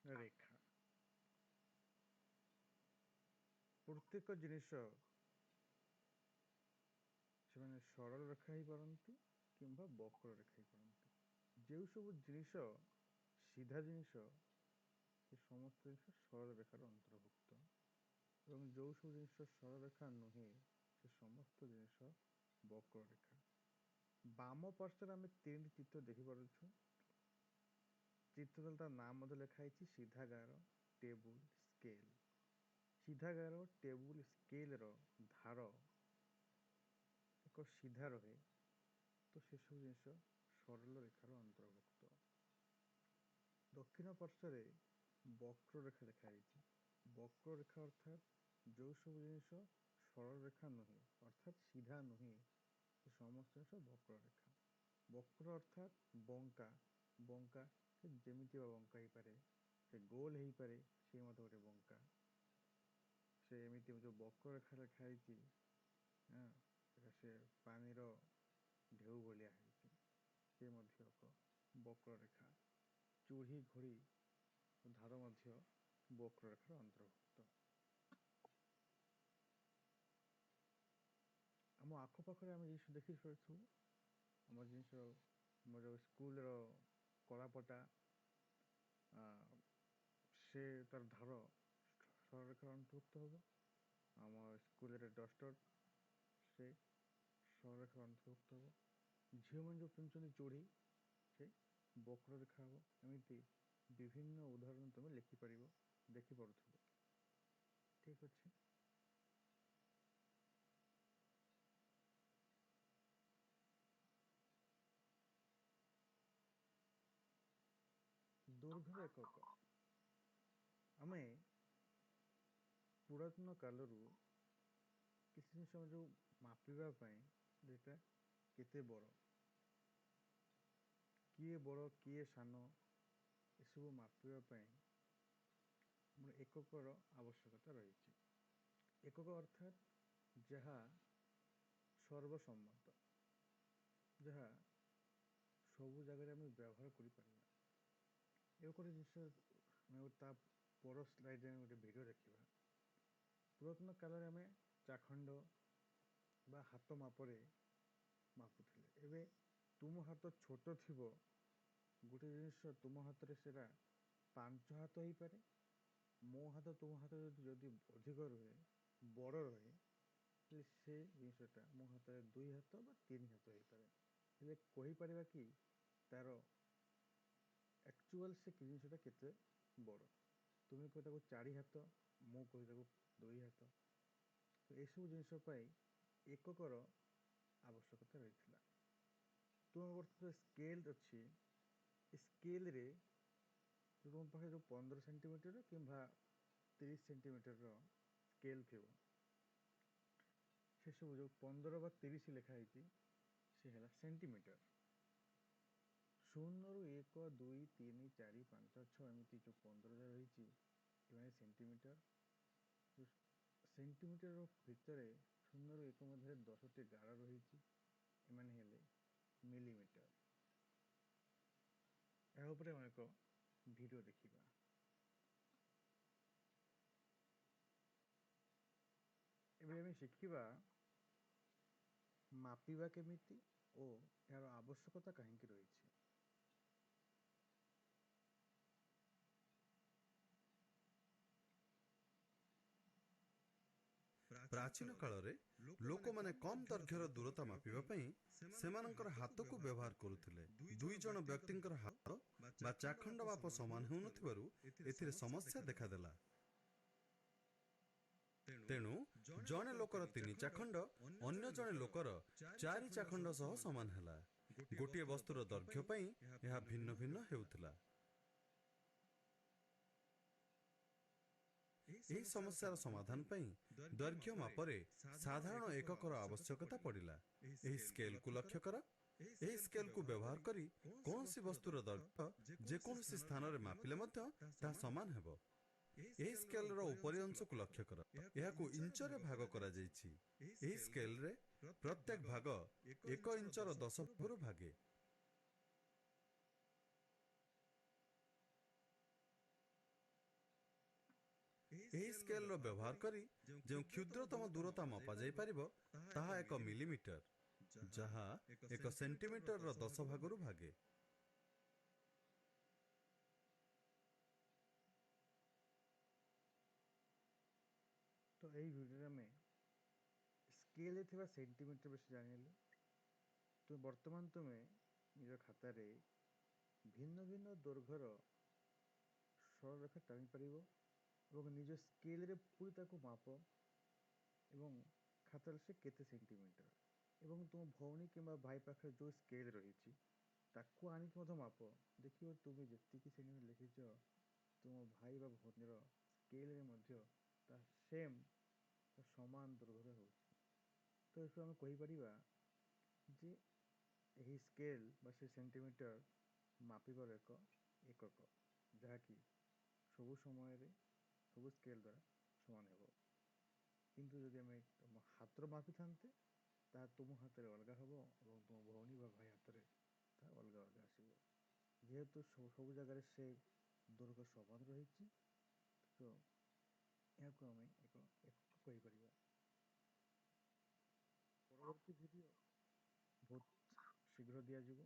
ରେଖା। ପ୍ରତ୍ୟେକ ଜିନିଷ ସେମାନେ ସରଳ ରେଖା ହେଇପାରନ୍ତି କିମ୍ବା ବକ୍ର ରେଖା ହେଇପାରନ୍ତି। ଯେଉଁ ସବୁ ଜିନିଷ ସିଧା ଜିନିଷ, ସେ ସମସ୍ତ ଜିନିଷ ସରଳ ରେଖାର ଅନ୍ତର୍ଭୁକ୍ତ, ଏବଂ ଯେଉଁ ସବୁ ଜିନିଷ ସରଳ ରେଖା ନୁହେଁ ସେ ସମସ୍ତ ଜିନିଷ ବକ୍ର ରେଖା। ବାମ ପାର୍ଶ୍ୱରେ ଆମେ ତିନିଟି ଚିତ୍ର ଦେଖିପାରୁଛୁ। ଚିତ୍ର ତଳେ ତା ନାଁ ମଧ୍ୟ ଲେଖା ହେଇଛି, ସିଧା ଗାର, ଟେବୁଲ, ସ୍କେଲ। ସିଧା ଗାର, ଟେବୁଲ, ସ୍କେଲର ଧାର ଏକ ସିଧା ରହେ, ତ ସେସବୁ ଜିନିଷ ସରଳ ରେଖାର ଅନ୍ତର୍ଭୁକ୍ତ। ଦକ୍ଷିଣ ପାର୍ଶ୍ୱରେ ବକ୍ରରେଖା ଲେଖା ହେଇଛି। ବକ୍ରରେଖା ଅର୍ଥାତ୍ ଯେଉଁ ସବୁ ଜିନିଷ ସରଳ ରେଖା ନୁହେଁ, ଅର୍ଥାତ୍ ସିଧା ନୁହେଁ, ସେ ସମସ୍ତ ଜିନିଷ ବକ୍ରରେଖା। ବକ୍ର ଅର୍ଥାତ୍ ବଙ୍କା। ବଙ୍କା ସେ ଯେମିତି ବା ବଙ୍କା ହେଇପାରେ, ସେ ଗୋଲ ହେଇପାରେ, ସେ ମଧ୍ୟ ଗୋଟେ ବଙ୍କା। ସେ ଏମିତି ଯେଉଁ ବକ୍ରରେଖା ଲେଖା ହେଇଛି, ସେଟା ସେ ପାଣିର ଢେଉ ଭଳିଆ ହେଇଛି, ସେ ମଧ୍ୟ ଏକ ବକ୍ରରେଖା। ଚୁଢ଼ି, ଘଡ଼ି ଧାର ମଧ୍ୟ ବକ୍ରରେଖାର ଅନ୍ତର୍ଭୁକ୍ତ। ଆମ ଆଖପାଖରେ ଆମେ ଜିନିଷ ଦେଖିପାରୁଥିବୁ। ଆମ ଜିନିଷ, ଆମର ସ୍କୁଲର କଳାପଟା, ସେ ତାର ଧାର ସରଳରେଖାର ଅନ୍ତର୍ଭୁକ୍ତ ହେବ। ଆମ ସ୍କୁଲରେ ଡଷ୍ଟର, ସେ ସରଳରେଖାର ଅନ୍ତର୍ଭୁକ୍ତ ହେବ। ଝିଅମାନେ ଯେଉଁ ପିନ୍ଧୁଛନ୍ତି ଚୁଡ଼ି, ସେ ବକ୍ରରେଖା ହେବ। ଏମିତି ବିଭିନ୍ନ ଉଦାହରଣ ତୁମେ ଲେଖିପାରିବ, ଦେଖିପାରୁଥିବ। ଠିକ୍ ଅଛି। ଦୈର୍ଘ୍ୟର ଏକକ। ଆମେ ପୁରାତନ କାଳରୁ କିଛି ଜିନିଷ ଯେଉଁ ମାପିବା ପାଇଁ, ଯେଟା କେତେ ବଡ଼, କିଏ ବଡ଼ କିଏ ସାନ, ଏସବୁ ମାପିବା ପାଇଁ ଆମର ଏକକର ଆବଶ୍ୟକତା ରହିଛି। ଏକକ ଅର୍ଥାତ୍ ଯାହା ସର୍ବସମ୍ମତ, ଯାହା ସବୁ ଜାଗାରେ ଆମେ ବ୍ୟବହାର କରିପାରିବା। ଏବେ ଗୋଟେ ଜିନିଷ ଆମେ ତା ପର ସ୍ଲାଇଡ଼ରେ ଆମେ ଗୋଟେ ଭିଡ଼ିଓ ଦେଖିବା। ପୁରାତନ କାଳରେ ଆମେ ଚାଖଣ୍ଡ ବା ହାତ ମାପରେ ମାପୁଥିଲେ। ଏବେ ତୁମ ହାତ ଛୋଟ ଥିବ, ଗୋଟେ ଜିନିଷ ତୁମ ହାତରେ ସେଇଟା 5 ହାତ ହେଇପାରେ। ମୋ ହାତ ତୁମ ହାତ ଯଦି ଅଧିକ ରୁହେ, ବଡ଼ ରୁହେ, ହେଲେ ସେ ଜିନିଷଟା ମୋ ହାତରେ 2 ହାତ ବା 3 ହାତ ହେଇପାରେ। ହେଲେ କହିପାରିବା କି ତାର ଆକ୍ଚୁଆଲ ସେ ଜିନିଷଟା କେତେ ବଡ଼? ତୁମେ କହ ତାକୁ 4 ହାତ, ମୁଁ କହି ତାକୁ 2 ହାତ। ତ ଏସବୁ ଜିନିଷ ପାଇଁ ଏକକର ଆବଶ୍ୟକତା ରହିଥିଲା। ତୁମ ବର୍ତ୍ତମାନ ସ୍କେଲ ଅଛି, ଏ ସ୍କେଲରେ ତୁମ ପାଖରେ ଯେଉଁ 15 ସେଣ୍ଟିମିଟର କିମ୍ବା 30 ସେଣ୍ଟିମିଟରର ସ୍କେଲ ଥିବ, ସେସବୁ ଯେଉଁ 15 ବା 30 ଲେଖା ହେଇଛି ସେ ହେଲା ସେଣ୍ଟିମିଟର। 0ରୁ 1 2 3 4 5 6 ଏମିତି ଯେଉଁ 15 ଯାଏ ରହିଛି, ଏମାନେ ସେଣ୍ଟିମିଟର। ସେଣ୍ଟିମିଟର ଭିତରେ 0ରୁ 1 ମଧ୍ୟରେ 10ଟି ଗାର ରହିଛି, ଏମାନେ ହେଲେ ମିଲିମିଟର। ଏହା ଉପରେ ଆମେ ଏକ ଭିଡ଼ିଓ ଦେଖିବା। ଏବେ ଆମେ ଶିଖିବା ମାପିବା କେମିତି ଓ ଏହାର ଆବଶ୍ୟକତା କାହିଁକି ରହିଛି। ପ୍ରାଚୀନ କାଳରେ ଲୋକମାନେ କମ୍ ଦୈର୍ଘ୍ୟର ଦୂରତା ମାପିବା ପାଇଁ ସେମାନଙ୍କର ହାତକୁ ବ୍ୟବହାର କରୁଥିଲେ। ଦୁଇ ଜଣ ବ୍ୟକ୍ତିଙ୍କର ହାତ ବା ଚାଖଣ୍ଡ ମାପ ସମାନ ହେଉନଥିବାରୁ ଏଥିରେ ସମସ୍ୟା ଦେଖାଦେଲା। ତେଣୁ ଜଣେ ଲୋକର 3 ଚାଖଣ୍ଡ ଅନ୍ୟ ଜଣେ ଲୋକର 4 ଚାଖଣ୍ଡ ସହ ସମାନ ହେଲା। ଗୋଟିଏ ବସ୍ତୁର ଦୈର୍ଘ୍ୟ ପାଇଁ ଏହା ଭିନ୍ନ ଭିନ୍ନ ହେଉଥିଲା। ଏହି ସମସ୍ୟାର ସମାଧାନ ପାଇଁ ଦୈର୍ଘ୍ୟ ମାପରେ ସାଧାରଣ ଏକକର ଆବଶ୍ୟକତା ପଡ଼ିଲା। ଏହି ସ୍କେଲକୁ ଲକ୍ଷ୍ୟ କର। ଏହି ସ୍କେଲକୁ ବ୍ୟବହାର କରି କୌଣସି ବସ୍ତୁର ଦୈର୍ଘ୍ୟ ଯେକୌଣସି ସ୍ଥାନରେ ମାପିଲେ ମଧ୍ୟ ତାହା ସମାନ ହେବ। ଏହି ସ୍କେଲର ଉପରି ଅଂଶକୁ ଲକ୍ଷ୍ୟ କର। ଏହାକୁ ଇଞ୍ଚରେ ଭାଗ କରାଯାଇଛି। ଏହି ସ୍କେଲରେ ପ୍ରତ୍ୟେକ ଭାଗ 1 ଇଞ୍ଚର 10 ଭାଗରୁ ଭାଗେ। ଏହି ସ୍କେଲର ବ୍ୟବହାର କରି ଯେଉଁ କ୍ଷୁଦ୍ରତମ ଦୂରତା ମପାଯାଇପାରିବ ତାହା 1 ମିଲିମିଟର, ଯାହା 1 ସେଣ୍ଟିମିଟରର 10 ଭାଗରୁ ଭାଗେ। ତ ଏଇ ଭିଡ଼ିଓରେ ଆମେ ସ୍କେଲରେ ଥିବା ସେଣ୍ଟିମିଟର ବିଷୟରେ ଜାଣିଲେ। ତ ବର୍ତ୍ତମାନ ତୁମେ ନିଜ ଖାତାରେ ଭିନ୍ନ ଭିନ୍ନ ଦୈର୍ଘ୍ୟର ସରଳରେଖା ଟାଣିପାରିବ ଏବଂ ନିଜ ସ୍କେଲରେ ପୁଣି ତାକୁ ମାପ ଏବଂ ଖାତାରେ ସେ କେତେ ସେଣ୍ଟିମିଟର, ଏବଂ ତୁମ ଭଉଣୀ କିମ୍ବା ଭାଇ ପାଖରେ ଯେଉଁ ସ୍କେଲ ରହିଛି ତାକୁ ଆଣିକି ମଧ୍ୟ ମାପ। ଦେଖିବ ତୁମେ ଯେତିକି ସେଣ୍ଟିମିଟର ଲେଖିଛ ତୁମ ଭାଇ ବା ଭଉଣୀର ସ୍କେଲରେ ମଧ୍ୟ ତା ସେମ୍ ସମାନ ଦୈର୍ଘ୍ୟର ହେଉଛି। ତ ଏଠୁ ଆମେ କହିପାରିବା ଯେ ଏହି ସ୍କେଲ ବା ସେ ସେଣ୍ଟିମିଟର ମାପିବାର ଏକ ଏକକ, ଯାହାକି ସବୁ ସମୟରେ ସବୁ ସ୍କେଲ ଦ୍ୱାରା ସମାନ ହେବ। କିନ୍ତୁ ଯଦି ଆମେ ତୁମ ହାତର ମାପିଥାନ୍ତେ ତାହା ତୁମ ହାତରେ ଅଲଗା ହେବ ଏବଂ ତୁମ ଭଉଣୀ ବା ଭାଇ ହାତରେ ତାହା ଅଲଗା ଅଲଗା ଆସିବ। ଯେହେତୁ ସବୁ ଜାଗାରେ ସେ ଦୈର୍ଘ୍ୟ ସମାନ ରହିଛି, ତ ଏହାକୁ ଆମେ ଏକ ଏକକ କହିପାରିବା। ପରବର୍ତ୍ତୀ ଭିଡ଼ିଓ ବହୁତ ଶୀଘ୍ର ଦିଆଯିବ।